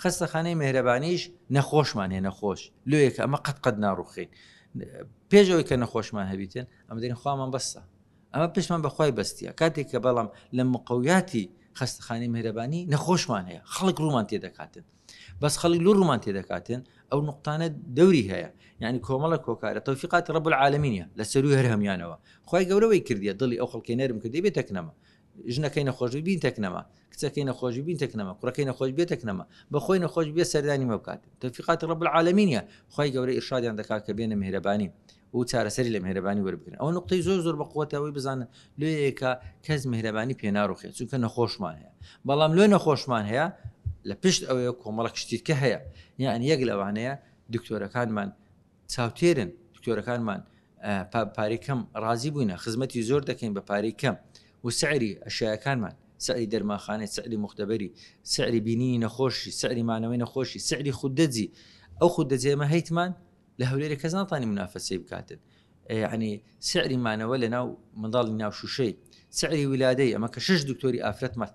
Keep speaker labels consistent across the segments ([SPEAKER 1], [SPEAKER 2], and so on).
[SPEAKER 1] خەستەخانەی مهرەبانیش نەخۆشمان هەیە نەخۆش لۆیەکە ئەمە قەت قەت ناڕوخین پێش ئەوەی کە نەخۆشمان هەبیتن ئەمە دەین خوامان بەسە ئەمە پشتمان بەخوای بەستیە کاتێک کە بەڵام لە مقەویاتی خەستەخانەی مهرەبانی نەخۆشمان هەیە خەڵک ڕوومان تێدەکاتن بەس خەڵک لۆ ڕوومان تێدەکاتن ئەو نقطانە دەوری هەیە یعنی کۆمەڵە کۆکارە تەوفیقاتی ڕب العالمینە لە سەروی هەر هەموانەوە خی گەورەوەی کردیە دڵی ئەو خەڵکی نەرم کردی بێ تەکنەمە ژنەکەی نەخۆشی بین تەکنەمە کچەکەی نەخۆشی بین تەکنەمە کوڕەکەی نەخۆش بێ تەکنەمە بەخۆی نەخۆش بێ سەردانی مە بکات تەوفیقاتی ڕب العالمینە خی گەورە ئیرشادیان دەکات کە بێنە میهرەبانی و چارەسەری لە میهرەبانی وەربگرن ئەوە نقطەی زۆر زۆر بەقوەتە ئەوەی بزانن لێیەکە کەس میهرەبانی پێناڕوخێت چونکە نەخۆشمان هەیە بەڵام لۆ نەخۆشمان هەیە لە پشت ئەوەیە کۆمەڵک شتیتکە هەیە یان یەک لەوانەیە دکتۆرەکانمان چاوتێرن دکتۆرەکانمان پارەی کەم ڕازی بووینە خزمەتی زۆر دەکەین بە پارەی کەم و سعری ئەشیاکانمان سعری دەرماخانەی سعری مختبەری سعری بینینی نەخۆشی سعری مانەوەی نەخۆشی سعری خوددەجی ئەو خوددەجێمە هەیتمان لە هەولێرێ کەس ناتانی منافەسەی بکاتن یعنی سعری مانەوە لە ناو منداڵی ناو شوشەی سعری ولادەی ئەمە کە شش دکتۆری ئافرەتمان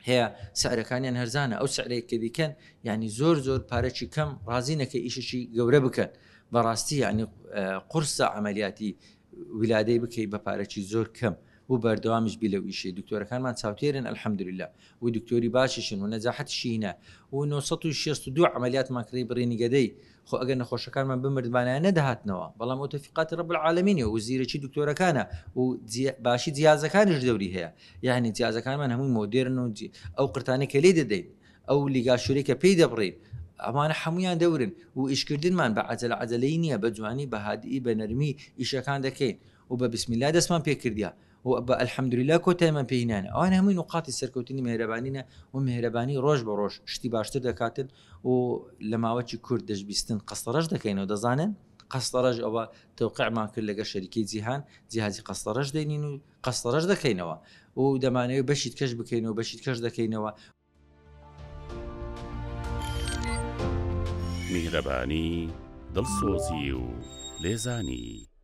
[SPEAKER 1] هەیە سعرەکانیان هەرزانە ئەو سعرێک کە دیکەن یعنی زۆر زۆر پارەی کەم ڕازی نەکە ئیشێکی گەورە بکەن بەڕاستی یعنی قورسە عملیاتی ولادەی بکەی بە پارەی زۆر کەم و بەردەوامیش بی لەو ئیشەی دکتۆرەکانمان چاوتێرن الحمدللە و دکتۆری باشیشن و نەجاحەتیشی هینە و 962 عملیاتمان کڕی بڕینی گەدەی خۆ ئەگەر نەخۆشەکانمان بمردبانایە نەدەهاتنەوە بەڵام ئەو تەوفیقاتی رب العالمینە و زیرەکی دکتۆرەکانە و باشی جیازەکانیش دەوری هەیە یعنی جیازەکانمان هەمووی مۆدێرن و ئەو قرتانەی کە لێ دەدەین ئەو لیگاشورەی کە پێی دەبڕین ئەمانە هەمویان دەورن و ئیشکردنمان بە عەجەلە عەجەلەی نییە بە جوانی بە هادئی بە نەرمی ئیشەکان دەکەین و بە بسم اللە دەستمان پێ کردیە و بە الحمدللە کۆتایمان پێ هینانە ئەوانە هەمووی نوقاتی سەرکەوتنی مێهرەبانینە و مێهرەبانی ڕۆژ بە ڕۆژ شتی باشتر دەکاتن و لە ماوەکی کورت دەشبیستن قەستەڕەش دەکەینەوە دەزانن قەستەڕەش ئەوە تەوقعمان کرد لەگە شەریکەی جیهان جیهازی قەستەڕەش دەینین و قەستەڕەش دەکەینەوە و دەمانەوێت بەشیت کەش بکەینەوە بەشیت کەش دەکەینەوە.
[SPEAKER 2] میهرەبانی، دڵسۆزی و لێزانی.